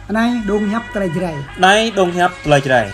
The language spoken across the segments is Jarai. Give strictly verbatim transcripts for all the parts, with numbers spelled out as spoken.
Anai dong hiăp tơlơi Jrai. Anai dong hiăp tơlơi Jrai.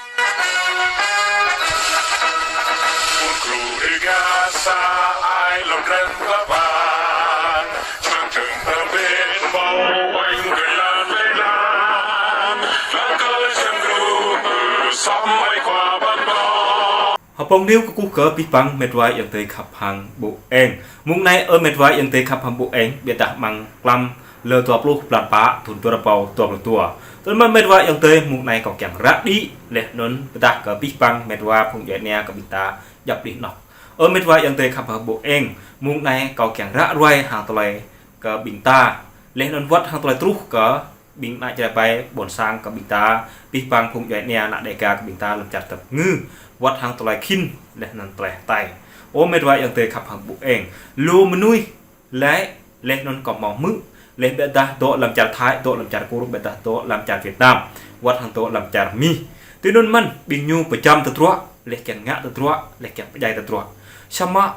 Hơpong niu kơkuh kơ abih bang met wa ayŏng adơi khăp hăng ƀu eng. Mông anai ơ met wa ayŏng adơi khăp hăng ƀu eng, biă dah amăng klăm lơ dua pluh blan pă, thun dua rơbâo dua pluh dua. Tơl mơ̆n met wa ayŏng adơi, mông anai kâo kiăng ră đĭ, laih anŭn pơdah kơ abih bang met wa phung djuai ania kơ ƀing ta djăp đih anŏ. Ơ met wa ayŏng adơi khăp hăng ƀu eng, mông anai kâo kiăng ră ruai hăng tơlơi kơ ƀing ta, laih anŭn wơ̆t hăng tơlơi truh kơ ƀing ană Jrai ƀai ƀôn sang kơ ƀing ta, abih bang phung djuai ania ană Dêga kơ ƀing ta lăm čar Dap Kơngư, wơ̆t hăng tơlơi khĭn, laih anŭn tơlơi hơtai. Ơ met wa ayŏng adơi khăp hăng ƀu eng. Lu mơnuih lĕ, laih anŭn kâo hmâo hmư̆, laih biă dah dŏ lăm čar Thái, dŏ lăm čar Kur, biă dah dŏ lăm čar Việt Nam, wơ̆t hăng dŏ lăm čar Mi. Tui anŭn mơ̆n, ƀing ñu pơčăm tơdruă, laih kiăng ngă tơdruă, laih kiăng pơdjai tơdruă. Samơ̆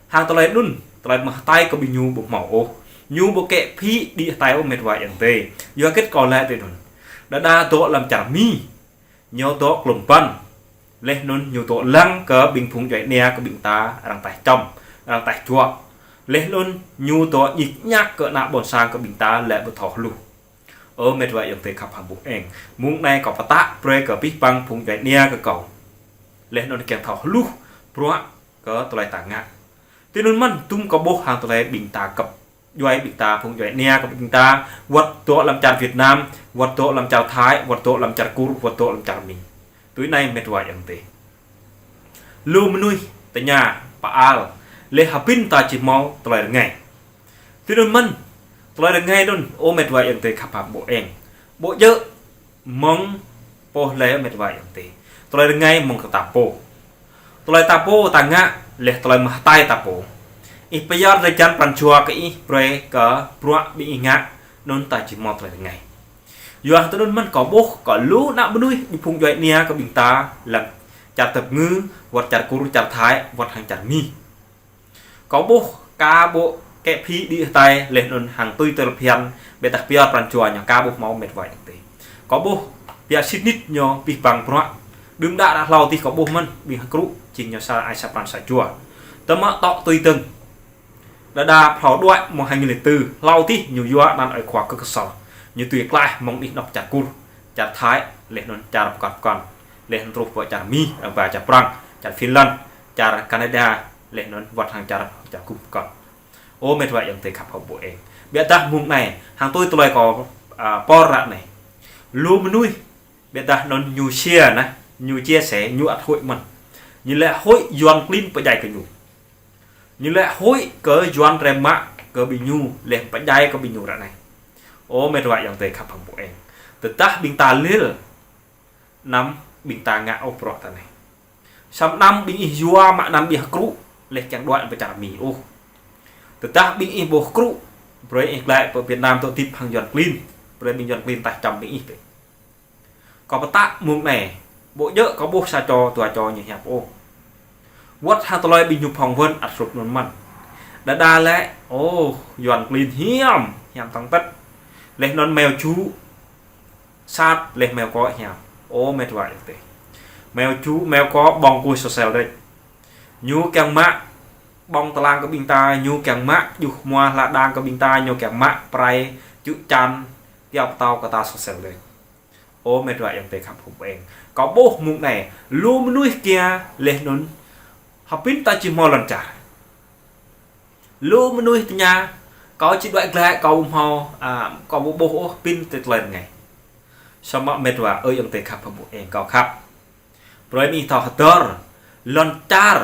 hăng tơlơi anŭn, tơlơi mơ̆ hơtai kơ ƀing ñu ƀu hmâo ôh. Ñu ƀu kĕ phĭ đĭ hơtai ôh met wa ayŏng adơi. Yua hơget kâo laĭ tui anŭn? Đơđa dŏ lăm čar Mi, ñu dŏ klŏm ƀăn. Laih anŭn ñu dŏ lăng kơ ƀing phung djuai ania kơ ƀing ta, arăng taih čăm, arăng taih juă. Laih anŭn ñu dŏ ñik ñak kơ ană ƀôn sang kơ ƀing ta lĕ ƀu thâo hluh. Ơ met wa ayŏng adơi khăp hăng ƀu eng. Mông anai kâo pơtă brơi kơ abih bang phung djuai ania kơ kâo. Laih anŭn kiăng thâo hluh bruă kơ tơlơi ta ngă. Tui anŭn mơ̆n, tum kâo ƀuh hăng tơlơi ƀing ta kăp djuai ƀing ta, phung djuai ania kơ ƀing ta, wơ̆t dŏ lăm čar Việt Nam, wơ̆t dŏ lăm čar Thái, wơ̆t dŏ lăm čar Kur, wơ̆t dŏ lăm čar Mi. Tui anai met wa ayŏng adơi. Lu mơnuih tơña pơal, laih hơbĭn ta či hmâo tơlơi rơngai. Tui anŭn mơ̆n, tơlơi rơngai anŭn, ơ met wa ayŏng adơi khăp hăng ƀu eng. Ƀu djơ̆ mơ̆ng pô hlơi met wa ayŏng adơi. Tơlơi rơngai mơ̆ng kơ ta pô. Tơlơi ta pô ta ngă, laih tơlơi mơ̆ hơtai ta pô. Ih pơyơr drơi jan pran jua kơ ih brơi kơ bruă ƀing ih ngă, anŭn ta či hmâo tơlơi rơngai. Yua hơget anŭn mơ̆n kâo ƀuh kơ lu ană mơnuih djŏp phung djuai ania kơ ƀing ta lăm čar Dap Kơngư, wơ̆t čar Kur, čar Thái, wơ̆t hăng čar Mi. Kâo ƀuh ka ƀu kĕ phĭ đĭ hơtai laih anŭn hăng tui tơlơi phiăn, biă dah pơyơr pran jua ñu ka ƀu hmâo met wa ayŏng adơi. Kâo ƀuh biă sĭt nik ñu abih bang bruă. Đưm đă đă hlâo adih kâo ƀuh mơ̆n ƀing hơkrŭ jing ñu sa ai sa pran sa jua. Tơma tŏ tui dơ̆ng. Đơđa phrâo đuaĭ mơ̆ng hai nghìn lẻ tư, hlâo adih ñu yua anăn ơi khua Kơk Ksor. Ñu tui klaih mơ̆ng đih anŏ čar Kur, čar Thái, laih anŭn čar pơkŏn pơkŏn. Laih anŭn truh pơ čar Mi, arăng ba čar Prăng, čar Finland, čar Canada, laih anŭn wơ̆t hăng čar, čar gum pơkŏn. Ơ met wa ayŏng adơi khăp hăng ƀu eng. Biă dah mông anai, hăng tui tơlơi kâo, a, pơr ră anai. Lu mơnuih, biă dah anŭn ñu share nah, ñu chia sẻ, ñu ăt huĭ mơ̆n. Ñu lĕ huĭ Yuan klin pơdjai kơ ñu. Ñu lĕ huĭ kơ Yuan rem mă kơ ƀing ñu, laih pơdjai kơ ƀing ñu ră anai. Ơ met wa ayŏng adơi khăp hăng ƀu eng. Tơdah ƀing ta lil, anăm ƀing ta ngă ôh bruă ta anai. Samơ̆ anăm ƀing ih yua mă anăn ƀing hơkrŭ, laih kiăng đuaĭ pơ čar Mi ôh. Tơdah ƀing ih ƀu hơkrŭ, brơi ih glaĭ pơ Việt Nam dŏ hơdip hăng Yuan klin, brơi ƀing Yuan klin taih čăm ƀing ih bĕ. Kâo pơtă mông anai, ƀu djơ̆ kâo ƀuh sa čô, dua čô ñu hiăp ôh. Wơ̆t hăng tơlơi ƀing ñu phỏng vấn ăt hrup anŭn mơ̆n. Đơđa lĕ, ôh, Yuan klin hiam, hiam tŏng tĕt. Laih anŭn meo ču sat, laih meo kŏ hiam. Ơ met wa ayŏng adơi. Meo ču, meo kŏ ƀơ̆ng kuih sosel đĕč. Ñu kiăng mă ƀơ̆ng tơlang kơ ƀing ta, ñu kiăng mă djuh hmua hla đang kơ ƀing ta, ñu kiăng mă prai čư̆ čan, kiao pơtâo kơ ta sosel đĕč. Ơ met wa ayŏng adơi khăp hăng ƀu eng. Kâo ƀuh mông anai, lu mơnuih kiăng laih anŭn hơbĭn ta či hmâo lŏn čar. Lu mơnuih tơña, kâo či đuaĭ glaĭ, kâo ƀu hmâo, a, kâo ƀu ƀuh ôh hơbĭn tơlơi rơngai. Samơ̆ met wa ơi ayŏng adơi khăp hăng ƀu eng kâo khăp. Brơi ƀing ih thâo hơdơr, lŏn čar.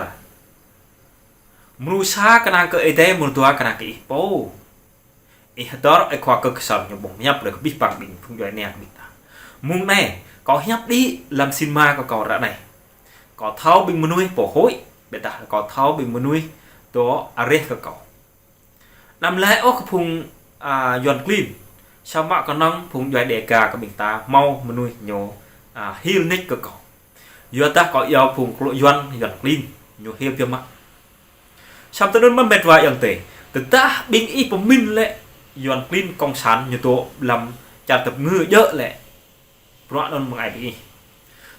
Mrô sa kơnang kơ Ơi Adai, mrô dua kơnang kơ ih pô. Ih hơdơr ơi khua Kơk Ksor ñu ƀơ̆ng hiăp brơi kơ abih bang ƀing phung djuai ania kơ ƀing ta. Mông anai, kâo hiăp đĭ lăm sinma kơ kâo ră anai. Kâo thâo ƀing mơnuih pô huĭ, biă dah kâo thâo ƀing mơnuih dŏ areh kơ kâo. Anăm laĭ ôh kơ phung, a, Yuan klin. Samơ̆ kơnơ̆ng phung djuai Dêga kơ ƀing ta hmâo mơnuih ñu, a, hil nik kơ kâo. Yua dah kâo iâu phung klô Yuan, Yuan klin, ñu hil biă mă. Samơ̆ tui anŭn mơ̆n met wa ayŏng adơi. Tơdah ƀing ih pơmĭn lĕ Yuan klin cộng sản ñu dŏ lăm čar Dap Kơngư djơ̆ lĕ. bruă anŭn mơ̆ng ai ƀing ih.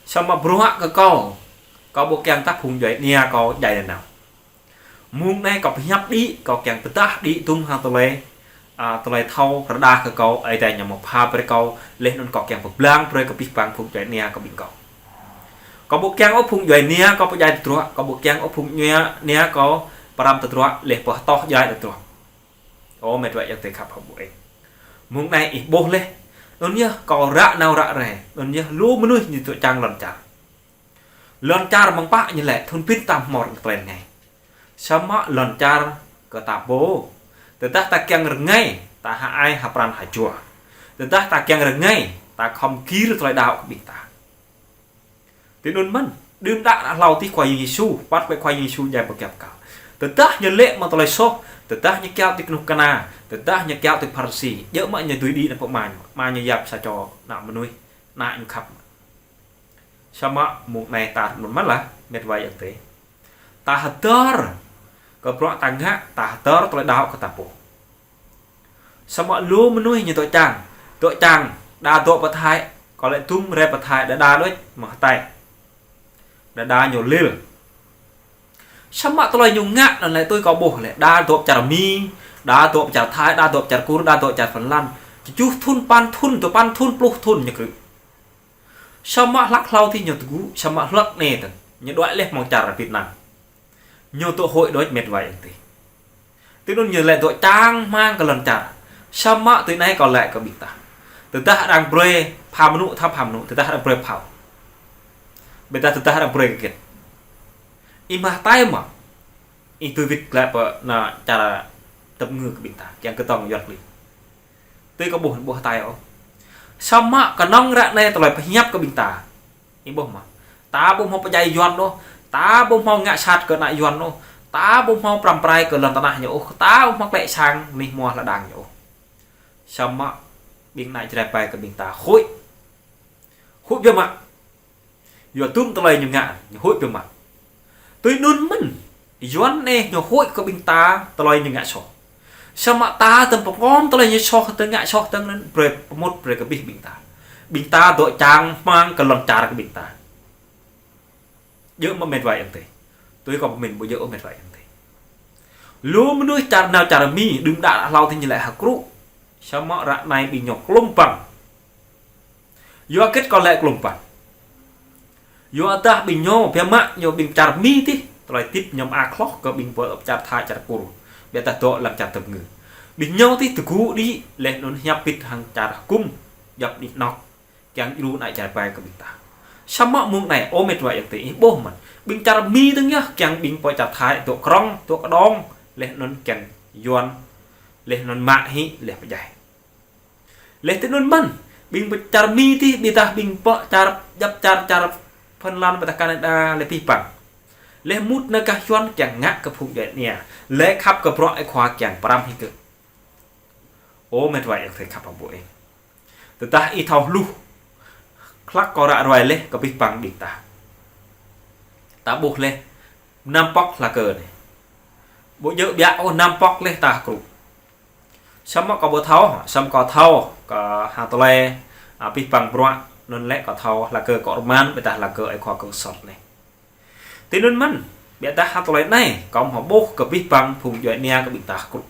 Samơ̆ bruă kơ kâo, kâo ƀu kiăng tah phung djuai ania kâo djai nanao. Mơ̆ng anai kâo pơhiăp đĭ, kâo kiăng pơdah đĭ tŭm hăng tơlơi, a, tơlơi thâo rơđah kơ kâo, Ơi Adai ñu mơ̆ pha brơi kâo, laih anŭn kâo kiăng pơblang brơi kơ abih bang phung djuai ania kâo ƀing kâo. Kâo ƀu kiăng ôh phung djuai ania kâo pơdjai tơdruă, kâo ƀu kiăng ôh phung djuai ania kâo pơrăm tơdruă, laih pơtô djai tơdruă. Ơ met wa ayŏng adơi khăp hơbŭ eng. Mơ̆ng anai ih ƀuh laih. Anŭn yơh kâo ră nao ră rai. Anŭn yơh lu mơnuih ñu dŏ čang lŏn čar. Lŏn čar mơ̆ng pă ñu lĕ thŭn pit tam hmơr tren ngai. Samơ̆ lŏn čar kơ ta pô. Tơdah ta kiăng rơngai, ta ha ai ha pran ha jua. Tơdah ta kiăng rơngai, ta khŏm gir tơlơi đaŏ kơ ƀing ta. Tui anŭn mơ̆n, đưm đă hlâo tih Khua Yang Yêsu, wơ̆t kơ Khua Yang Yêsu djai pơkiăp kăl. Tơdah ñu lĕ mă tơlơi soh, tơdah ñu kiaŏ tui kơnuk kơna, tơdah ñu kiaŏ tui Pharisi, djơ̆ mă ñu dưi đĭ ană pơmă ñu, mă ñu yap sa čô ană mơnuih, ană ñu khăp. Samơ̆ mơ̆ng anai ta anŭn mơ̆n lah, met wa ayŏng adơi. Ta hơdơr, kơ bruă ta ngă, ta hơdơr tơlơi đaŏ kơ ta pô. Samơ̆ lu mơnuih ñu dŏ čang, dŏ čang, đa dŏ pơ Thái, kâo lĕ tŭm rai pơ Thái, đa đa đôč, mă hơtai. Đa đa ñu lil. Samơ̆ tơlơi ñu ngă anŭn lĕ tui kâo ƀuh lĕ, đa dŏ pơ čar Mi, đa dŏ pơ čar Thái, đa dŏ pơ čar Kur, đa dŏ pơ čar Phần Lan. Tơjuh thŭn, păn thŭn, dua păn thŭn, pluh thŭn ñu krư̆. Samơ̆ hlăk hlâo tih ñu tơgŭ, samơ̆ hlăk anai tơ̆ng, ñu đuaĭ laih mơ̆ng čar Việt Nam. Ñu dŏ huĭ đôč met wa ayŏng adơi. Tui anŭn ñu lĕ dŏ čang hmang kơ lŏn čar. Samơ̆ tui anai kâo lĕ kơ ƀing ta. Tơdah arăng brơi pha mơnŭ, tha pha mơnŭ, tơdah arăng brơi phao. Ƀiădah tơdah arăng brơi kơ gĕt. Ih mă hơtai mơ̆. Ih tui wĭt glaĭ pơ ană čar tơpơngư kơ ƀing ta. Kiăng kơtŏng Yuan klin. Tui kâo ƀuh, ƀuh hơtai ôh. Samơ̆ kơnơ̆ng ră anai tơlơi pơhiăp kơ ƀing ta. Ih ƀuh mơ̆. Ta ƀu hmâo pơdjai Yuan ôh. Ta ƀu hmâo ngă sat kơ ană Yuan ôh. Ta ƀu hmâo pơrăm pơrai kơ lŏn tơnah ñu ôh. Ta ƀu hmâo klĕ sang anih hmua hơđang ñu ôh. Samơ̆ ƀing ană Jrai ƀai kơ ƀing ta huĭ. Huĭ biă mă. Yua tŭm tơlơi ñu ngă, ñu huĭ biă mă. Tui anŭn mơ̆n, Yuan anai ñu huĭ kơ ƀing ta tơlơi ñu ngă soh. Samơ̆ ta tơm pơkom tơlơi ñu soh, tơm ngă soh, tơm anŭn brơi pơmŭt brơi kơ abih ƀing ta. Ƀing ta dŏ čang hmang kơ lŏn čar kơ ƀing ta. Djơ̆ mơ̆ met wa ayŏng adơi. Tui kâo pơmĭn ƀu djơ̆ ôh met wa ayŏng adơi. Lu mơnuih čar nao čar Mi, đưm đă hlâo tih ñu lĕ ha krŭ. Samơ̆ ră anai ƀing ñu klŭm păng. Yua hơgĕt kâo lĕ klŭm păng. Yua dah ƀing ñu, biă mă ñu ƀing čar Mi tih, tơlơi hơdip ñu mơak hloh kơ ƀing pơ čar Thái čar Kur. Ƀiădah dŏ lăm čar tơpơngư. Ƀing ñu tih tơgŭ đĭ, laih anŭn hiăp pit hăng čar hơkŭm, djŏp anih anŏ. Kiăng djru ană Jrai ƀai kơ ƀing ta. Samơ̆ mơ̆ng anai, ơ met wa ayŏng adơi ih ƀuh mơ̆n. Ƀing čar Mi tơ̆ng yơh, kiăng ƀing pơ čar Thái, dŏ krŏng, dŏ kơđông, laih anŭn kiăng Yuan, laih anŭn mă hĭ, laih pơdjai. Laih tui anŭn mơ̆n, ƀing pơ čar Mi tih, ƀiădah ƀing pơ čar, djŏp čar, čar Phần Lan, ƀiădah Canada, laih abih bang. Laih mŭt nao gah Yuan kiăng ngă kơ phung djuai ania. Laih khăp kơ bruă Ơi Khua kiăng pơrăm hĭ kơ. Ơ met wa ayŏng adơi khăp hơbŭ eng. Tơdah ih thâo hluh. Hlăk kâo ră ruai laih kơ abih bang ƀing ta. Ta ƀuh laih. Năm pŏk hla kơ anai. Ƀu djơ̆ biă ôh năm pŏk laih ta krŭ. Samơ̆ kâo ƀu thâo, samơ̆ kâo thâo, kơ hăng tơlơi, a, abih bang bruă, anŭn lĕ kâo thâo hla kơ kơ rơman, ƀiădah hla kơ Ơi Khua kơ sot anai. Tui anŭn mơ̆n, ƀiădah hăng tơlơi anai, kâo hmâo ƀuh kơ abih bang phung djuai ania kơ ƀing ta krŭ.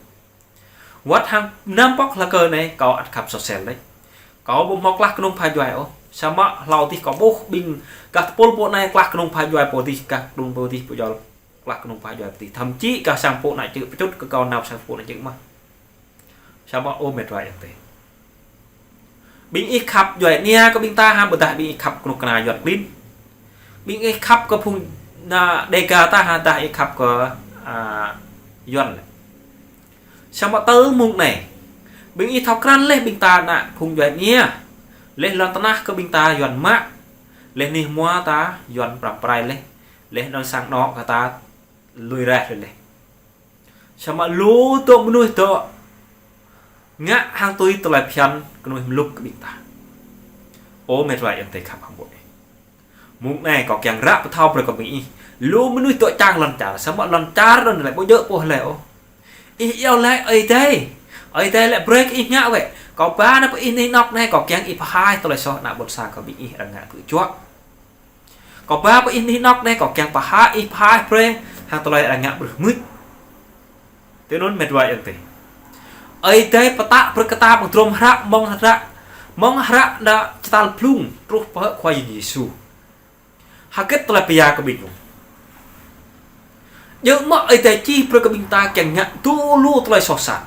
Wơ̆t hăng năm pŏk hla kơ anai, kâo ăt khăp sosel đôč. Kâo ƀu hmâo klah kơnung pha djuai ôh. Samơ̆ hlâo tih kâo ƀuh ƀing gah tơpul pô anai klah kơnung pha djuai pô tih, gah kơnung pô tih pô jol. Klah kơnung pha djuai pô tih. Thậm chí gah sang pô ană čư̆ pơčŭt kơ kâo nao sang pô ană čư̆ mơ̆n. Samơ̆ ơ met wa ayŏng adơi. Ƀing ih khăp djuai ania kơ ƀing ta hă, ƀiădah ƀing ih khăp kơnuk kơna Yuan klin. Ƀing ih khăp kơ phung ană Đêga ta hă, ƀiădah ih khăp kơ, a, Yuan lĕ. Samơ̆ tơl mơ̆ng anai. Ƀing ih thâo krăn laih ƀing ta ană phung djuai ania. Laih lŏn tơnah kơ ƀing ta Yuan mă. Laih anih hmua ta Yuan pơrăm pơrai laih. Laih anŭn sang anŏ kơ ta lui raih laih. Samơ̆ lu dŏ mơnuih dŏ ngă hăng tui tơlơi phiăn kơnuih mlŭk kơ ƀing ta. Ơ met wa ayŏng adơi khăp hăng ƀuh. Mơ̆ng anai kâo kiăng ră pơthâo brơi kơ ƀing ih. Lu mơnuih dŏ čang lŏn čar, samơ̆ lŏn čar anŭn lĕ ƀu djơ̆ pô lĕ ôh. Ih iâu laĭ Ơi Adai. Ơi Adai lĕ brơi kơ ih ngă wơ̆t. Kâo ba nao pơ ih anih anŏk anai, kâo kiăng ih pơhaih tơlơi soh ană ƀôn sang kơ ƀing ih arăng ngă tơjuă. Kâo ba pơ ih anih anŏk anai, kâo kiăng pơhaih, ih pơhaih brơi hăng tơlơi arăng ngă bruă mưč. Tui anŭn met wa ayŏng adơi, Ơi Adai pơtă brơi kơ ta mơ̆ng drôm hră, mơ̆ng hră, mơ̆ng hră đa čơtal blung truh pơ Khua Yang Yêsu. Hơget tơlơi pơhiăp kơ ƀing ñu? Djơ̆ mơ̆ Ơi Adai čih brơi kơ ƀing ta kiăng ngă tŭ lu tơlơi soh sat?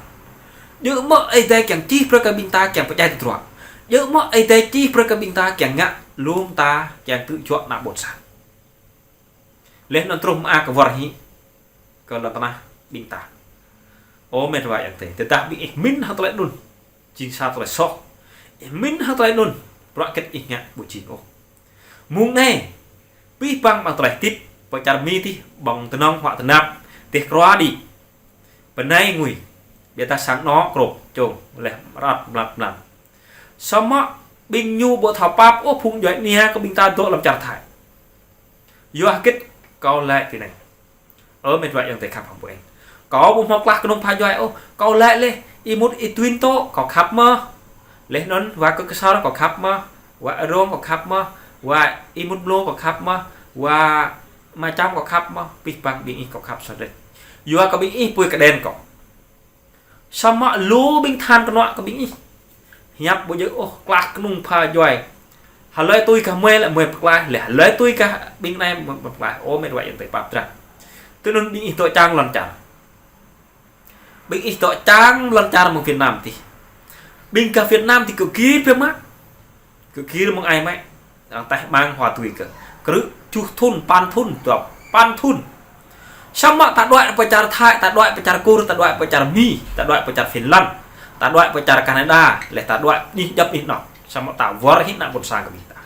Djơ̆ mơ̆ Ơi Adai kiăng čih brơi kơ ƀing ta kiăng pơdjai tơdruă? Djơ̆ mơ̆ Ơi Adai čih brơi kơ ƀing ta kiăng ngă lŏm ta kiăng tơjuă ană ƀôn sang? Laih anŭn truh mơak kơ wơr hĭ kơ lŏn tơnah ƀing ta. Ơ met wa ayŏng adơi, tơdah ƀing ih pơmĭn hăng tơlơi anŭn, jing sa tơlơi soh. Ih pơmĭn hăng tơlơi anŭn, bruă hơget ih ngă ƀu jing ôh. Mơ̆ng anai, pih păng ƀăng tơlơi hơdip, pơ čar Mi tih, ƀơ̆ng tơnŏng huă tơnap, tih krua đĭ. Bơnai ngui, biă tah sang anŏ krŏp, čong, laih rơ̆t mlăt mlăn. Samơ̆ ƀing ñu ƀu thâo pap ôh phung djuai ania kơ ƀing ta dŏ lăm čar Thái. Yua hơget kâo laĭ tui anai. Ơ met wa ayŏng adơi khăp hăng ƀu eng. Kâo ƀu hmâo klah kơnung pha djuai ôh. Kâo laĭ laih, ih mŭt ih Tuin tŏ, kâo khăp mơ̆. Laih anŭn wa Kơk Ksor kâo khăp mơ̆. Wa Arong kâo khăp mơ̆. Wa ih mŭt Mlô kâo khăp mơ̆. Wa Ama Čăm kâo khăp mơ̆. Pih păng ƀing ih kâo khăp sơdrĕč. Yua kơ ƀing ih pui kơđen kâo. Samơ̆ lu ƀing than kơnuă kơ ƀing ih. Hiăp ƀu djơ̆ ôh, klah kơnung pha djuai. Hlơi tui kơ mơi lĕ mơi pơklaih, laih hlơi tui kơ ƀing anai mơi pơklaih. Ơ met wa ayŏng adơi pap drah. Tui anŭn ƀing ih dŏ čang lŏn čar. Ƀing ih dŏ čang lŏn čar mơ̆ng Việt Nam tih. Ƀing gah Việt Nam tih kơ gir biă mă. Kơ gir mơ̆ng ai mă. Arăng taih ƀang hua tui kơ. Krư̆ tơjuh thŭn, păn thŭn, dua păn thŭn. Samơ̆ ta đuaĭ pơ čar Thái, ta đuaĭ pơ čar Kur, ta đuaĭ pơ čar Mi, ta đuaĭ pơ čar Finland, ta đuaĭ pơ čar Canada, laih ta đuaĭ anih djŏp anih anŏ. Samơ̆ ta wơr hĭ ană ƀôn sang kơ ƀing ta.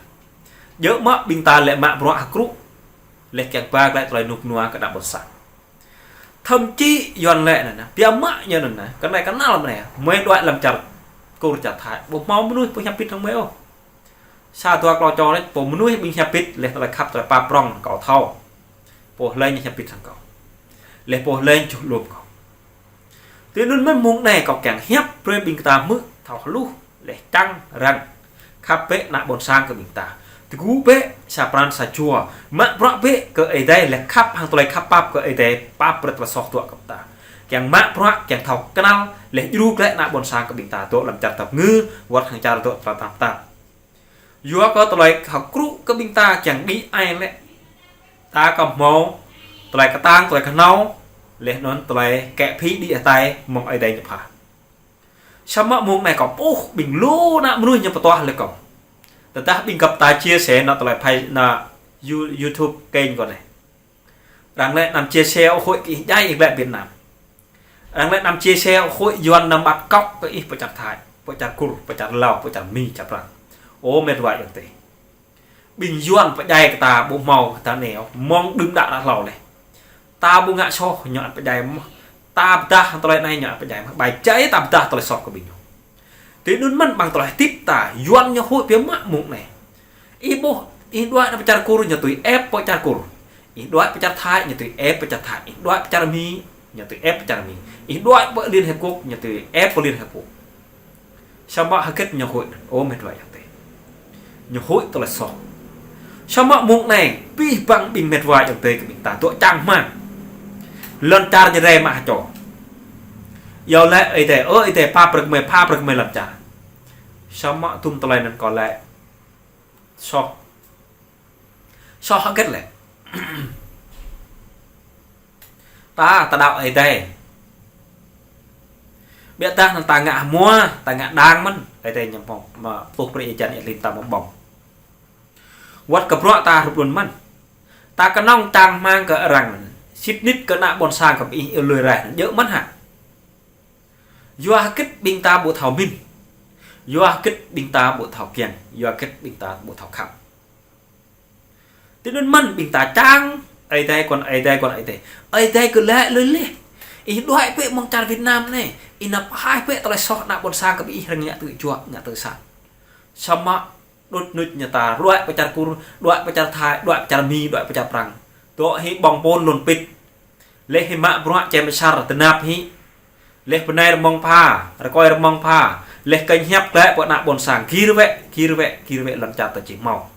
Djơ̆ mơ̆ ƀing ta lĕ mă bruă hơkrŭ, laih kiăng ba glaĭ tơlơi rơnŭk rơnua kơ ană ƀôn sang. Thậm chí Yuan lĕ anŭn anai, biă mă ñu anŭn anai, kơ anai kơnăl mơ̆n anai, mơi đuaĭ lăm čar Kur čar Thái, ƀu hmâo mơnuih pô hiăp bit hăng mơi ôh. Sa dua klâo čô laih, pô mơnuih ƀing hiăp bit, laih tơlơi khăp tơlơi pap prŏng kâo thâo. Pô hlơi ñu hiăp bit hăng kâo. Laih pô hlơi ñu čuh lŏm kâo. Tui anŭn mơ̆n mơ̆ng anai kâo kiăng hiăp brơi ƀing ta hmư̆ thâo hluh, laih čang răng. Khăp bĕ ană ƀôn sang kơ ƀing ta. Tơgŭ bĕ sa pran sa jua. Mă bruă bĕ kơ Ơi Adai, laih khăp hăng tơlơi khăp pap kơ Ơi Adai, pap brơi tơlơi soh dŏ kơ ta. Kiăng mă bruă, kiăng thâo kơnăl, laih djru glaĭ ană ƀôn sang kơ ƀing ta dŏ lăm čar tap ngư, wơ̆t hăng čar dŏ tơlơi tap tap. Yua kơ tơlơi hơkrŭ kơ ƀing ta kiăng đĭ ai lĕ. Ta kơ hmâo tơlơi kơtang, tơlơi kơhnâo, laih anŭn tơlơi kĕ phĭ đĭ hơtai mơ̆ng Ơi Adai ñu pha. Samơ̆ mơ̆ng anai kâo ƀuh ƀing lu ană mơnuih ñu pơtuah lĕ kâo. Tơdah ƀing gơp ta chia sẻ anŭn tơlơi phai anŭn You-, YouTube kênh kâo anai. Arăng lĕ anăm chia sẻ ôh huĭ kơ ih djai ih glaĭ Việt Nam. Arăng lĕ anăm chia sẻ ôh huĭ Yuan anăm ƀăt kŏk kơ ih pơ čar Thái, pơ čar Kur, pơ čar Lao, pơ čar Mi, čar Prang. Ơ met wa ayŏng adơi. Ƀing Yuan pơdjai kơ ta ƀu hmâo kơ ta anai ôh, mơ̆ng đưm đă đă hlâo laih. Ta ƀu ngă soh ñu ăt pơdjai mơ̆n. Ta pơdah tơlơi anai ñu ăt pơdjai mơ̆n. Ƀai djai ta pơdah tơlơi soh kơ ƀing ñu. Tui anŭn mơ̆n ƀăng tơlơi hơdip ta, Yuan ñu huĭ biă mă mơ̆ng anai. Ih ƀuh, ih đuaĭ nao pơ čar Kur ñu tui ĕp pơ čar Kur. Ih đuaĭ pơ čar Thái ñu tui ĕp pơ čar Thái. Ih đuaĭ pơ čar Mi ñu tui ĕp pơ čar Mi. Ih đuaĭ pơ Liên Hiệp Quốc ñu tui ĕp pơ Liên Hiệp Quốc. Samơ̆ hơget ñu huĭ, ơ met wa ayŏng adơi. Ñu huĭ tơlơi soh. Samơ̆ mơ̆ng anai, pih păng ƀing met wa ayŏng adơi kơ ƀing ta dŏ čang hmang. Lŏn čar ñu rai mă hơčô. Yua lĕ Ơi Adai, ơ Ơi Adai, pap brơi kơ mơi, pap brơi kơ mơi lŏn čar. Samơ̆ tŭm tơlơi anŭn kâo lĕ soh. Soh hơget lĕ. Ta, ta đaŏ Ơi Adai. Biă tah anŭn ta ngă hmua, ta ngă đang mơ̆n, Ơi Adai ñu pơtô, mă pơtô brơi ih jăn ih lim ta mơ̆ng ƀơ̆ng. Wơ̆t kơ bruă ta hrup anŭn mơ̆n. Ta kơnơ̆ng čang hmang kơ arăng, sĭt nik kơ ană ƀôn sang kơ ih lui raih, djơ̆ mơ̆n hă. Yua hơget ƀing ta ƀu thâo pơmĭn. Yua hơget ƀing ta ƀu thâo kiăng, yua hơget ƀing ta ƀu thâo khăp. Tui anŭn mơ̆n ƀing ta čang, Ơi Adai kŏn, Ơi Adai kŏn, Ơi Adai. Ơi Adai kơ laĭ lui laih. Ih đuaĭ bĕ mơ̆ng čar Việt Nam anai. Ih nao pơhaih bĕ tơlơi soh ană ƀôn sang kơ ƀing ih arăng ngă tơjuă, ngă tơsat. Samơ̆ đŭt nŭt ñu ta, đuaĭ pơ čar Kur, đuaĭ pơ čar Thái, đuaĭ pơ čar Mi, đuaĭ pơ čar Prang. Dŏ hĭ ƀơ̆ng pôn lŏn pĭt. Laih hĭ mă bruă čem asar tơnap hĭ. Laih bơnai rơmơ̆ng pha, rơkơi rơmơ̆ng pha. Laih kơñăm hiăp glaĭ pơ ană ƀôn sang, gir wĕ, gir wĕ, gir wĕ lŏn čar ta či hmâo.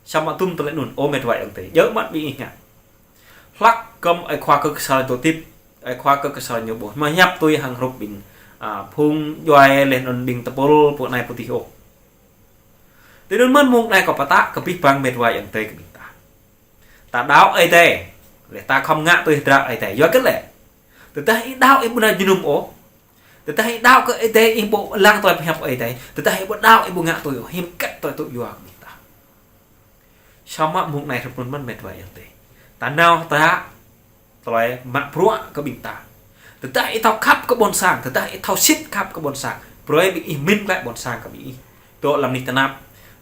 Samơ̆ tŭm tơlơi anŭn, ơ met wa ayŏng adơi. Djơ̆ mơ̆n ƀing ih ngă. Hlăk kơ ơi khua kơ kơsăr dŏ hơdip, ơi khua kơ kơsăr ñu ƀu hmâo hiăp tui hăng hrup ƀing, a, phung djuai laih anŭn ƀing tơpul pơ anai pơ adih ôh. Tui anŭn mơ̆n mông anai kâo pơtă kơ abih bang met wa ayŏng adơi kơ ƀing ta. Ta đaŏ Ơi Adai, laih ta khŏm ngă tui hơdră Ơi Adai. Yua kơ lĕ. Tơdah ih đaŏ ih ƀu nao jơnum ôh. Tơdah ih đaŏ kơ Ơi Adai ih ƀu lăng tơlơi pơhiăp Ơi Adai. Tơdah ih ƀu đaŏ ih ƀu ngă tui ôh. Hiư̆m kĕt tơlơi tŭ yua kơ ƀing ta. Samơ̆ mông anai hrup anŭn mơ̆n met wa ayŏng adơi. Ta nao ta tơlơi mă bruă kơ ƀing ta. Tơdah ih thâo khăp kơ ƀôn sang, tơdah ih thâo sĭt khăp kơ ƀôn sang. Brơi ƀing ih mĭn glaĭ ƀôn sang kơ ƀing ih. Dŏ lăm anih tơnap.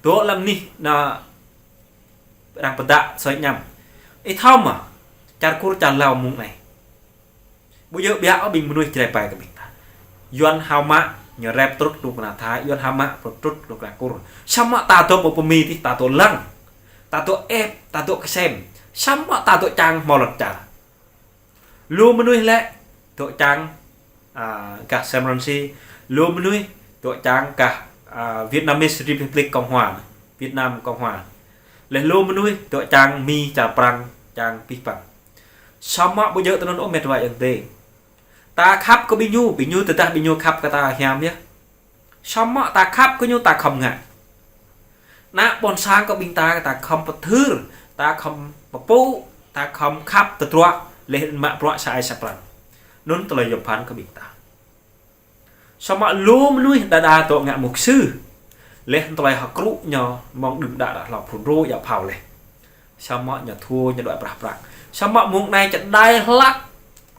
Dŏ lăm anih na arăng pơtă soi ñăm. Ih thâo mơ̆, čar Kur čar Lao mông anai. Ƀu djơ̆ biă ôh ƀing mơnuih Jrai ƀai kơ ƀing ta. Yuan hao mă, ñu rep trŭt kơ kơnuk kơna Thái, Yuan hao mă, trŭt kơ kơnuk kơna Kur. Samơ̆ ta dŏ pơ Mi tih, ta dŏ lăng. Ta dŏ ĕp, ta dŏ kơsem. Samơ̆ ta dŏ čang hmâo lŏn čar. Lu mơnuih lĕ dŏ čang, a, gah Sam Rainsy, lu mơnuih dŏ čang gah, a, Vietnamese Republic Cộng Hòa, Việt Nam Cộng Hòa. Laih lu mơnuih dŏ čang Mi, čar Prang, čang abih bang. Samơ̆ ƀu djơ̆ tui anŭn ôh met wa ayŏng adơi. Ta khăp kơ ƀing ñu, ƀing ñu tơdah ƀing ñu khăp kơ ta hiam yơh. Samơ̆ ta khăp kơ ñu ta khŏm ngă. Ană ƀôn sang kơ ƀing ta, ta khŏm pơthưr, ta khŏm pơpŭ, ta khŏm khăp tơdruă, laih mă bruă sa ai sa pran. Anŭn tơlơi yôm phăn kơ ƀing ta. Samơ̆ lu mơnuih đa đa dŏ ngă mục sư. Laih tơlơi hơkrŭ ñu mơ̆ng đưm đă đă hlâo phŭn rô yă phao laih. Samơ̆ ñu thua ñu đuaĭ prah prăk. Samơ̆ mông anai čơđai hlăk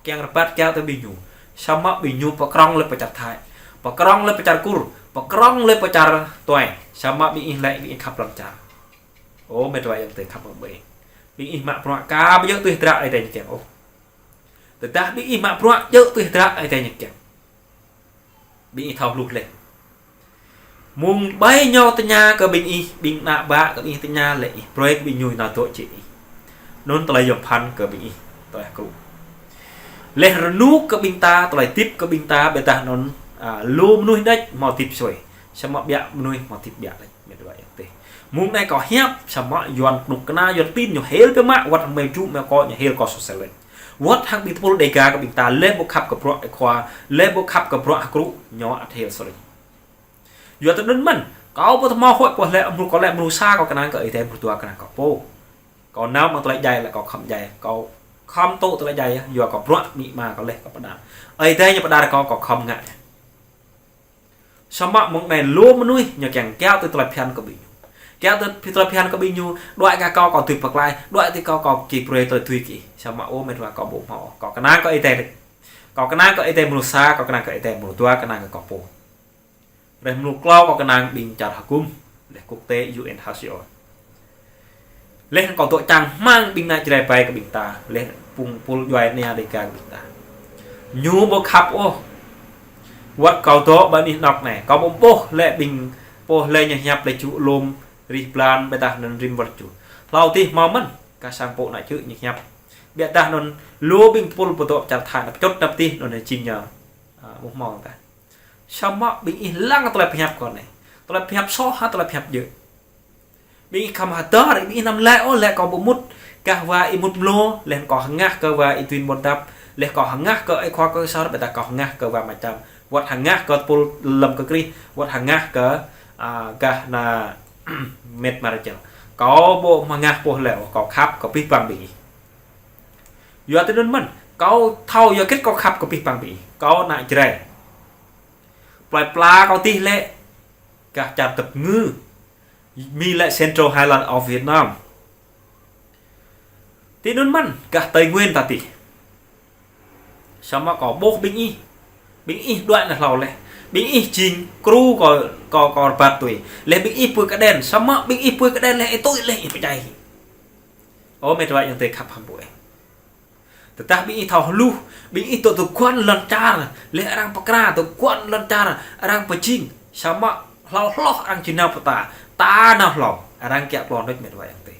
kiăng rơbat kiaŏ tui ƀing ñu. Samơ̆ ƀing ñu pơkrŏng lĕ pơ čar Thái. Pơkrŏng lĕ pơ čar Kur. Pơkrŏng lĕ pơ čar tuai. Samơ̆ ƀing ih lĕ ƀing ih khăp lŏn čar. Ơ met wa ayŏng adơi khăp ƀing ih. Ƀing ih mă bruă ka ƀu djơ̆ tui hơdră Ơi Adai ñu kiăng ôh. Tơdah ƀing ih mă bruă djơ̆ tui hơdră Ơi Adai ñu kiăng. Ƀing ih thâo hluh laih. Mông ƀai ñu tơña kơ ƀing ih, ƀing ană bă kơ ƀing ih tơña lĕ ih brơi kơ ƀing ñu nao dŏ jĕ ih. Anŭn tơlơi yôm phăn kơ ƀing ih, tơlơi hơkrŭ. Laih rơnŭk kơ ƀing ta, tơlơi hơdip kơ ƀing ta, ƀiădah anŭn, a, lu mơnuih đôč hmâo hơdip sui. Samơ̆ ƀiă mơnuih hmâo hơdip ƀiă đôč. Met wa ayŏng adơi. Mông anai kâo hiăp, samơ̆ Yuan kơnuk kơna, Yuan tin ñu hil biă mă, wơ̆t hmâo mơyŭ mơyua kơ ñu hil kâo sô sel laih. Wơ̆t hăng ƀing tơpul Đêga kơ ƀing ta, lĕ ƀu khăp kơ bruă ơi khua, lĕ ƀu khăp kơ bruă hơkrŭ, ñu ăt hil sô laih. Yua tui anŭn mơ̆n, kâo ƀu thâo mơ̆ huĭ pô lĕ mrô kâo lĕ mrô sa kâo kơnang kơ Ơi Adai, mrô dua kơnang kơ pô. Kâo nao mơ̆ng tơlơi djai lĕ kâo khŏm djai, kâo khŏm tŭ tơlơi djai, yua kơ bruă amĭ ama kâo laih kâo pơđar. Ơi Adai ñu pơđar kâo, kâo khŏm ngă. Samơ̆ mông anai lu mơnuih ñu kiăng kiaŏ tui tơlơi phiăn kơ ƀing ñu. Kiaŏ tui tơlơi phiăn kơ ƀing ñu, đuaĭ kơ kâo kâo tui pơklaih, đuaĭ tui kâo kâo či brơi tơlơi tui kơ ih. Samơ̆ ơ met wa kâo ƀu hmâo, kâo kơnang kơ Ơi Adai. Kâo kơnang kơ Ơi Adai mrô sa, kâo kơnang kơ Ơi Adai mrô dua, kơnang kơ kâo pô. Laih mrô klâo kâo kơnang ƀing čar hơkŭm, laih quốc tế U N H C R. Laih kâo dŏ čang hmang ƀing ană Jrai ƀai kơ ƀing ta, laih phung tơpul djuai ania Đêga kơ ƀing ta. Ñu ƀu khăp ôh. Wơ̆t kâo dŏ ƀơi anih anŏ anai, kâo ƀu ƀuh lĕ ƀing pô lĕ ñu hiăp lĕ čŭ lŏm rĭm blan ƀiădah anŭn rĭm wơ̆t čŭ. Hlâo adih hmâo mơ̆n, kah sang pô ană čư̆ ñu hiăp. Ƀiădah anŭn lu ƀing tơpul pơdŏ čar Thái anăp čŭt anăp adih anŭn jing ñu, a, ƀu hmâo tah. Samơ̆ ƀing ih lăng tơlơi pơhiăp kâo anai. Tơlơi pơhiăp soh hă tơlơi pơhiăp djơ̆. Ƀing ih khŏm hơdơr, ƀing ih anăm laĭ ôh, laĭ kâo ƀu mŭt, kah wa ih mŭt mlâo, laih kâo hơngah kơ wa ih tuin ƀôn dăp, laih kâo hơngah kơ ơi khua kơ sar, ƀiădah kâo hơngah kơ wa mơčam. Wơ̆t hơngah kơ tơpul lăm kơ Krist, wơ̆t hơngah kơ, a, gah ană met Marcel. Kâo ƀu hơngah pô lĕ, kâo khăp kơ abih bang ƀing ih. Yua tui anŭn mơ̆n, kâo thâo yua hơget kâo khăp kơ abih bang ƀing ih. Kâo ană Jrai. Plơi pla kâo adih lĕ, gah čar Dap Ngư. Mi lĕ Central Highland of Vietnam. Tui anŭn mơ̆n, gah Tây Nguyên ta adih. Samơ̆ kâo ƀuh ƀing ih. Ƀing ih đuaĭ nao hlâo laih. Ƀing ih jing kru kâo, kâo, kâo rơbat tui. Laih ƀing ih pui kơđen. Samơ̆ ƀing ih pui kơđen laih ih tui laih ih pơdjai. Ơ met wa ayŏng adơi khăp hăm pô ih. Tơdah ƀing ih thâo hluh, ƀing ih dŏ tơguan lŏn čar, laih arăng pơkra tơguan lŏn čar, arăng pơjing, samơ̆ hlâo hloh arăng či nao pơ ta, ta nao hlâo, arăng kiaŏ klon đôč met wa ayŏng adơi.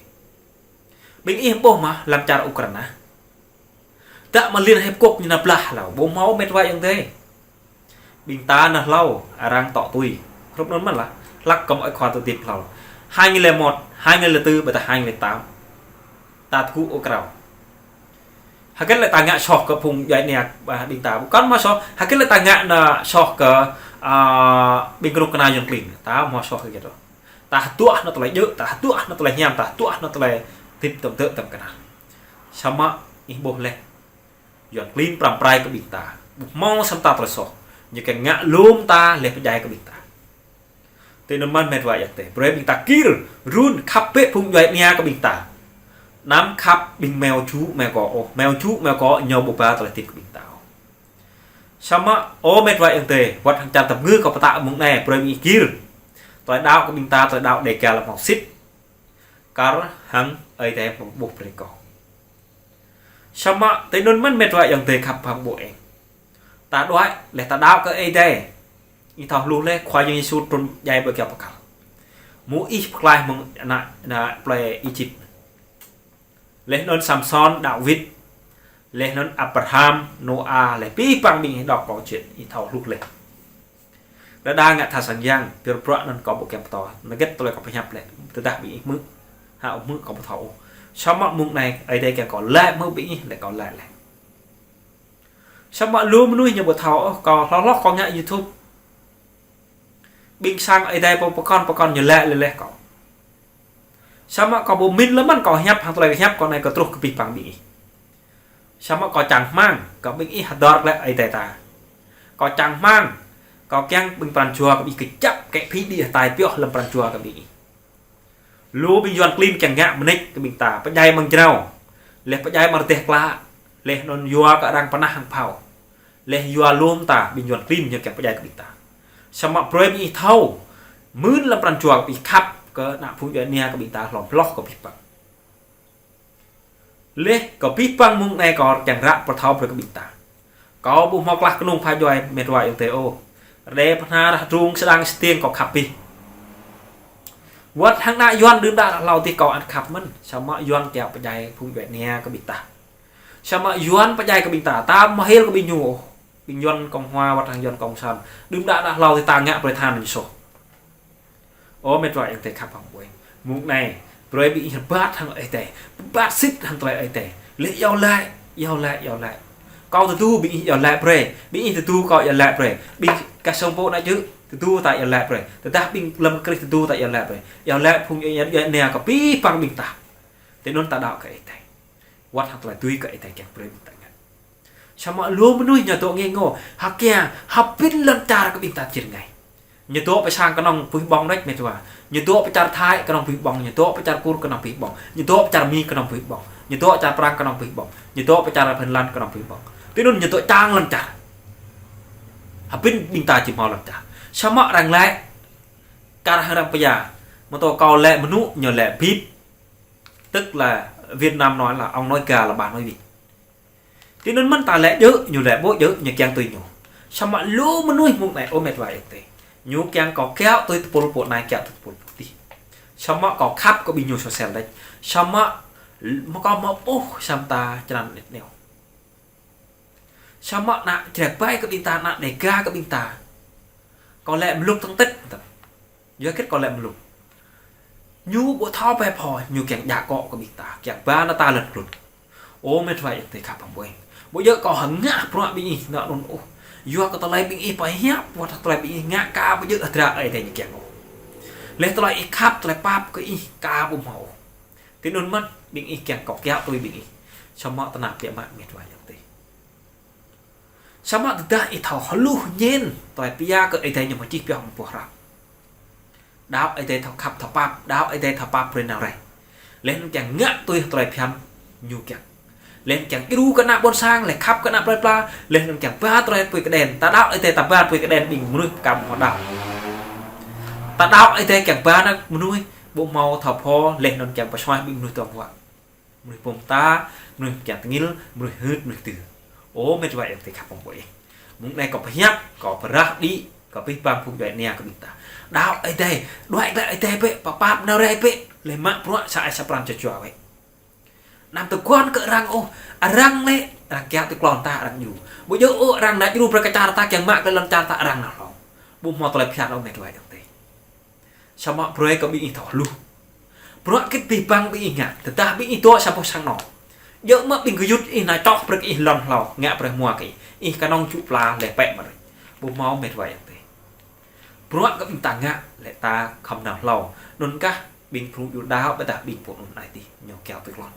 Ƀing ih ƀuh mơ̆ lăm čar Ukraina. Dă mơ̆ Liên Hiệp Quốc ñu nao blah hlâo, ƀu hmâo met wa ayŏng adơi. Ƀing ta nao hlâo, arăng tŏ tui. Hrup anŭn mơ̆n lah, hlăk kơ mơ̆ng khua tơtip hlâo. Hai nghìn lẻ một, hai nghìn lẻ tư, ƀôdah hai nghìn lẻ tám. Ta tơgŭ ôh krao. Hơget lĕ ta ngă soh kơ phung djuai ania, ah, ƀing ta. Ƀu kăn hmâo soh, hơget lĕ ta ngă nao soh kơ, ah, ƀing kơnuk kơna Yuan klin. Ta hmâo soh hơget ôh. Ta hơduah nao tơlơi djơ̆, ta hơduah nao tơlơi hiam, ta hơduah nao tơlơi hơdip tơm dơ̆ tơm kơnar. Samơ̆ ih ƀuh laih. Yuan klin pơrăm pơrai kơ ƀing ta. Ƀu hmâo săm ta tơlơi soh. Ñu kiăng ngă lŏm ta laih pơdjai kơ ƀing ta. Tui anŭn mơ̆n met wa ayŏng adơi. Brơi ƀing ta gir, run, khăp bĕ phung djuai ania kơ ƀing ta. Anăm khăp ƀing meo ču, meo kŏ ôh. Meo ču, meo kŏ ñu ƀu ba tơlơi hơdip kơ ƀing ta ôh. Samơ̆, ơ met wa ayŏng adơi, wơ̆t hăng čar tơm ngư kâo pơtă mơ̆ng anai, brơi ƀing ih gir. Tơlơi đaŏ kơ ƀing ta, tơlơi đaŏ Dêga lăm hŏng sĭt. Kar hăng Ơi Adai pơƀuh brơi kâo. Samơ̆ tui anŭn mơ̆n met wa ayŏng adơi khăp hăng ƀô̆ eng. Ta đuaĭ, laih ta đaŏ kơ Ơi Adai. Ih thâo hluh laih, Khua Yang Yêsu trŭn djai ƀơi kơyâo pơkăl. Mơ̆ ih pơklaih mơ̆ng ană, ană plơi Êjip. Laih anŭn Samsôn, Dawid. Laih anŭn Abraham, Nôa, laih abih bang ƀing ih đŏk kâo čih, ih thâo hluh laih. Đơđa ngă tha sang yang, pơyơr bruă anŭn kâo ƀu kiăng pơtô. Hơget tơlơi kâo pơhiăp lĕ, tơdah ƀing ih hmư̆. Hă ƀu hmư̆ kâo ƀu thâo ôh. Samơ̆ mơ̆ng anai, Ơi Adai kiăng kâo laĭ hmư̆ ƀing ih, laĭ kâo laĭ laih. Samơ̆ lu mơnuih ñu ƀu thâo ôh, kâo hloh hloh kâo ngă YouTube. Ƀing sang Ơi Adai pô pơkŏn pơkŏn ñu laĭ laih laih kâo. Samơ̆ kâo ƀu min lơ̆m mơ̆n kâo hiăp hăng tơlơi hiăp kâo anai kơ truh kơ abih bang ƀing ih. Samơ̆ kâo čang rơmang, kơ ƀing ih hơdơr glaĭ Ơi Adai ta. Kâo čang rơmang, kâo kiăng ƀing pran jua kơ ƀing ih kơjăp kĕ phi đĭ hơtai pioh lăm pran jua kơ ƀing ih. Lu ƀing Yuan klin kiăng ngă mơneč kơ ƀing ta, pơdjai amăng jrao. Laih pơdjai amăng rơdêh klă. Laih anŭn yua kơ arăng pơnah hăng phao. Laih yua lŏm ta ƀing Yuan klin ñu kiăng pơdjai kơ ƀing ta. Samơ̆ brơi ƀing ih thâo. Mơ̆n lăm pran jua kơ ƀing ih khăp kơ ană phung djuai ania kơ ƀing ta hlŏm hloh kơ abih bang. Laih kơ abih bang mơ̆ng anai kâo kiăng ră pơthâo brơi kơ ƀing ta. Kâo ƀu hmâo klah kơnung pha djuai met wa ayŏng adơi ôh. Rơđê pơhna rah drung sơdang sơtiêng kâo khăp abih. Wơ̆t hăng ană Yuan đưm đă đă hlâo adih kâo ăt khăp mơ̆n. Samơ̆ Yuan kiăng pơdjai phung djuai ania kơ ƀing ta. Samơ̆ Yuan pơdjai kơ ƀing ta. Ta ƀu hil kơ ƀing ñu ôh. Ƀing Yuan Cộng Hòa wơ̆t hăng Yuan Cộng Sản. Đưm đă đă hlâo adih ta ngă brơi tha ñu soh. Ơ met wa ayŏng adơi khăp hăng ƀô̆ eng. Mơ̆ng anai, brơi ƀing ih rơbat hăng Ơi Adai. Rơbat sĭt hăng tơlơi Ơi Adai. Laih iâu laĭ, iâu laĭ, iâu laĭ. Kâo tơdu ƀing ih iâu laĭ brơi. Ƀing ih tơdu kâo iâu laĭ brơi. Ƀing kah sông pô ană čư̆, tơdu ta iâu laĭ brơi. Tơdah ƀing lăm Krist tơdu ta iâu laĭ brơi. Iâu laĭ phung djuai ania kơ abih bang ƀing ta. Tui anŭn ta đaŏ kơ Ơi Adai. Wơ̆t hăng tơlơi tui kơ Ơi Adai kiăng brơi ƀing ta ngă. Samơ̆ lu mơnuih ñu dŏ ngê ngô, hơkia, hơbĭn lŏn čar kơ ƀing ta čir ngai. Ñu dŏ pơ sang kơnơ̆ng puih ƀơ̆ng đôč met wa. Ñu dŏ pơ čar Thái kơnơ̆ng puih ƀơ̆ng, ñu dŏ pơ čar Kur kơnơ̆ng puih ƀơ̆ng, ñu dŏ pơ čar Mi kơnơ̆ng puih ƀơ̆ng, ñu dŏ čar Prang kơnơ̆ng puih ƀơ̆ng, ñu dŏ pơ čar Phần Lan kơnơ̆ng puih ƀơ̆ng. Tui anŭn ñu dŏ čang lŏn čar. Hơbĭn ƀing ta či hmâo lŏn čar. Samơ̆ arăng laĭ, kar hăng arăng pơya, mơ̆ tô kâo laĭ mơnŭ ñu laĭ bip. Tức là Việt Nam nói là ông nói gà là bà nói vịt. Tui anŭn mơ̆n ta laĭ djơ̆, ñu laĭ ƀu djơ̆, ñu kiăng tui ñu. Samơ̆ lu mơnuih mơ̆ng anai ơ met wa ayŏng adơi. Ñu kiăng kâo kiaŏ tui tơpul pô anai kiaŏ tui tơpul pô adih. Samơ̆ kâo khăp kơ ƀing ñu sosel đôč. Samơ̆ mơ̆ kâo hmâo ƀuh săm ta črăn anet neo. Samơ̆ ană Jrai ƀai kơ ƀing ta, ană Dêga kơ ƀing ta. Kâo laĭ mlŭk tơ̆ng tĭt. Yua hơget kâo laĭ mlŭk. Ñu ƀu thâo phe pho, ñu kiăng djă akŏ kơ ƀing ta, kiăng ba nao ta lŏn klŭt. Ơ met wa ayŏng adơi khăp hăng ƀô̆ eng. Ƀu djơ̆ kâo hơngah bruă ƀing ih nao anŭn ôh. Yua kơ tơlơi ƀing ih pơhiăp, wơ̆t tơlơi ƀing ih ngă ka ƀu djơ̆ hơdră Ơi Adai ñu kiăng ôh. Laih tơlơi ih khăp, tơlơi pap kơ ih ka ƀu hmâo ôh. Tui anŭn mơ̆n, ƀing ih kiăng kâo kiaŏ tui ƀing ih. Samơ̆ tơnap biă mă met wa ayŏng adơi. Samơ̆ tơdah ih thâo hluh ñen, tơlơi pia kơ Ơi Adai ñu mơ̆ čih pioh mơ̆ pơhrăm. Đaŏ Ơi Adai thâo khăp thâo pap, đaŏ Ơi Adai thâo pap brơi nao rai. Laih anŭn kiăng ngă tui tơlơi phiăn ñu kiăng. Laih anŭn kiăng djru kơ ană ƀôn sang, laih khăp kơ ană plơi pla, laih anŭn kiăng ba tơlơi apui kơđen. Ta đaŏ Ơi Adai ta ba apui kơđen ƀing mơnuih pơkăm hmâo đaŏ. Ta đaŏ Ơi Adai kiăng ba ană mơnuih ƀu hmâo thâo pho, laih anŭn kiăng pơsuaih ƀing mơnuih tuang wa. Mơnuih pơm ta, mơnuih kiăng tơngil, mơnuih hưt, mơnuih tŭ. Ơ met wa ayŏng adơi khăp hăng ƀô̆ eng. Mơ̆ng anai kâo pơhiăp, kâo pơrơđah đĭ, kơ abih bang phung djuai ania kơ ƀing ta. Đaŏ Ơi Adai, đuaĭ glaĭ Ơi Adai bĕ, pap pap nao rai bĕ, laih mă bruă sa ai sa pran jua jua bĕ. Anăm tơguan kơ arăng ôh, arăng lĕ, Arăng kiăng tui klon ta arăng djru. Ƀu djơ̆ ôh arăng nao djru brơi kơ čar ta kiăng mă tơlơi lŏn čar ta arăng nao hlâo. Ƀu hmâo tơlơi phiăn ôh met wa ayŏng adơi. Samơ̆ brơi kơ ƀing ih thâo hluh. Bruă hơget abih bang ƀing ih ngă, tơdah ƀing ih dŏ sa boh sang anô̆. Djơ̆ mơ̆ ƀing gơyut ih nao čoh brơi kơ ih lŏn hlâo, ngă brơi hmua kơ ih. Ih kơnơ̆ng čŭ pla lĕ pĕ mơ̆n. Ƀu hmâo met wa ayŏng adơi. Bruă kơ ƀing ta ngă lĕ ta khŏm nao hlâo. Anŭn kah ƀing phung djru đaŏ ƀôdah ƀing pô anŭn ai tih ñu kiăng tui klon.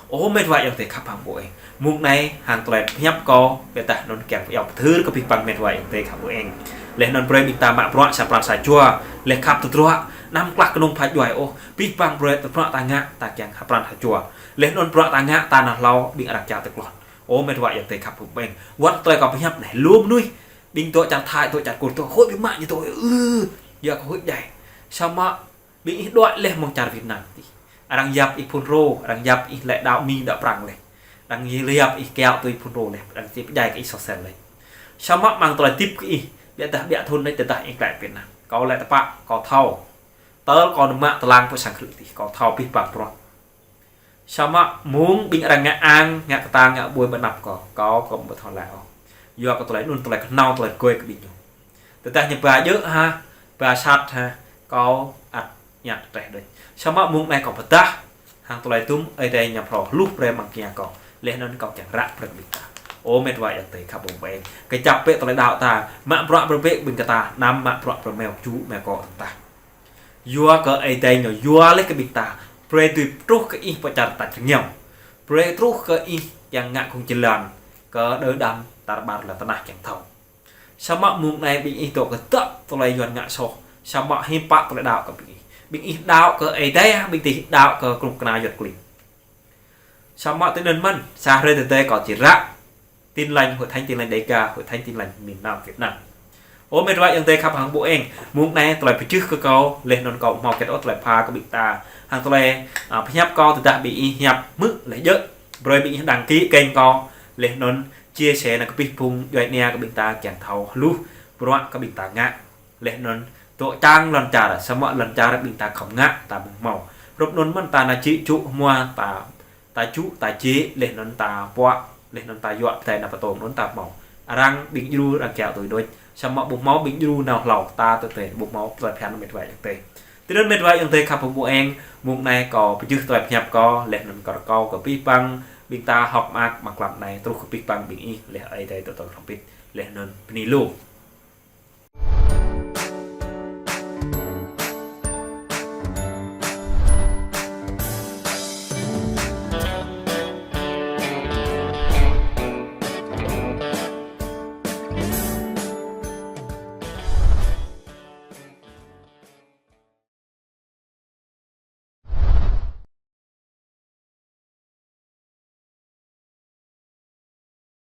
Ơ met wa ayŏng adơi khăp hăng ƀu eng. Mông anai hăng tơlơi pơhiăp kâo ƀôdah anŭn kiăng pơyơr pơthưr kơ abih bang met wa ayŏng adơi khăp ƀu eng. Lĕ anŭn brơi ƀing ta mă bruă sa pran sa jua, lĕ khăp tơdruă, anăm klah kơnung pha djuai ôh, abih bang brơi tơdruă ta ngă ta kiăng sa pran sa jua. Lĕ anŭn bruă ta ngă ta nao hlâo ƀing arăng kiăng tui klon. Ơ met wa ayŏng adơi khăp ƀu eng. Wơ̆t tơlơi kâo pơhiăp anai lu mơnuih, ƀing dŏ čar Thái, dŏ čar Kur, dŏ hơi ƀing mă ñu dŏ, ư, yua kơ hơi djai. Samơ̆ ƀing ih đuaĭ lĕ mơ̆ng čar Việt Nam tih. Arăng yap ih Fulro, arăng yap ih lĕ đaŏ Mi đaŏ Prang lĕ. Arăng yap ih kiăng tui Fulro lĕ, arăng či pơdjai kơ ih sosel lĕ. Samơ̆ mơ̆ng tơlơi tip kơ ih, ƀiădah ƀiă thun anai tơdah ih glaĭ Việt Nam. Kâo lĕ tơpă, kâo thâo. Tơl kâo nao mă tơlang pơ sang krư̆ tih, kâo thâo abih bang bruă. Samơ̆ mơ̆ng ƀing arăng ngă ang, ngă kơtang, ngă ƀuai ƀơi anăp kâo, kâo kơ ƀu thâo laĭ ôh. Yua kơ tơlơi anŭn tơlơi kơhnâo tơlơi rơgơi kơ ƀing ñu. Tơdah ñu ba djơ̆ hă, ba sat hă, kâo ăt ñăt treh đôč. Samơ̆ mơ̆ng anai kâo pơdah, hăng tơlơi tum, Ơi Adai ñu phrâo hluh brơi mơ̆ng kiăng kâo. Lĕ anŭn kâo kiăng ră brơi kơ ƀing ta. Ơ met wa ayŏng adơi khăp ƀu eng. Kơjăp bĕ tơlơi đaŏ ta, mă bruă brơi bĕ ƀing kơ ta, anăm mă bruă brơi mơ̆ng ču mơ̆ng kâo ta. Yua kơ Ơi Adai ñu yua lĕ kơ ƀing ta. Brơi tui truh kơ ih pơ čar ta čơngiao. Brơi truh kơ ih kiăng ngă kông jơlan kơ đơ đam tar ƀar lŏn tơnah kiăng thâo. Samơ̆ mơ̆ng anai ƀing ih dŏ kơdŏ tơlơi Yuan ngă soh. Samơ̆ hiư̆m pă tơlơi đaŏ kơ ƀing ih. Ƀing ih đaŏ kơ Ơi Adai hă, ƀing ih đaŏ kơ kơnuk kơna Yuan klin. Samơ̆ tui anŭn mơ̆n, sa hrơi tơdơi kâo či ră Tin Lành, Hội Thánh Tin Lành Đêga, Hội Thánh Tin Lành miền Nam Việt Nam. Ơ met wa ayŏng adơi khăp hăng ƀu eng, mơ̆ng anai tơlơi pơčeh kơ kâo, lĕ anŭn kâo hmâo kĕt ôh tơlơi pha kơ ƀing ta. Hăng tơlơi, a, pơhiăp kâo tơdah ƀing ih hiăp hmư̆ lĕ djơ̆. Brơi ƀing ih đăng ký kênh kâo, lĕ anŭn chia sẻ nao kơ abih phung djuai ania kơ ƀing ta kiăng thâo hluh bruă kơ ƀing ta ngă. Lĕ anŭn dŏ čang lŏn čar, samơ̆ lŏn čar ƀing ta khŏm ngă, ta ƀu hmâo. Rup anŭn mơ̆n ta nao či čŭ hmua, ta, ta čŭ, ta či, lĕ anŭn ta puă, lĕ anŭn ta yua pơdai nao pơtô, anŭn ta hmâo. Arăng ƀing djru arăng kiăng tui đôč, samơ̆ ƀu hmâo ƀing djru nao hlâo, ta tơtê, ƀu hmâo tơlơi phiăn met wa ayŏng adơi. Tui anŭn met wa ayŏng adơi khăp ƀu eng, mơ̆ng anai kâo pơčeh tơlơi pơhiăp kâo, lĕ anŭn kâo rơkâo kơ abih bang, ƀing ta hơ̆k mơak mơ̆ng klăm anai, truh kơ abih bang ƀing ih, lĕ Ơi Adai tơtô hrŏm bit, lĕ anŭn bơni lu.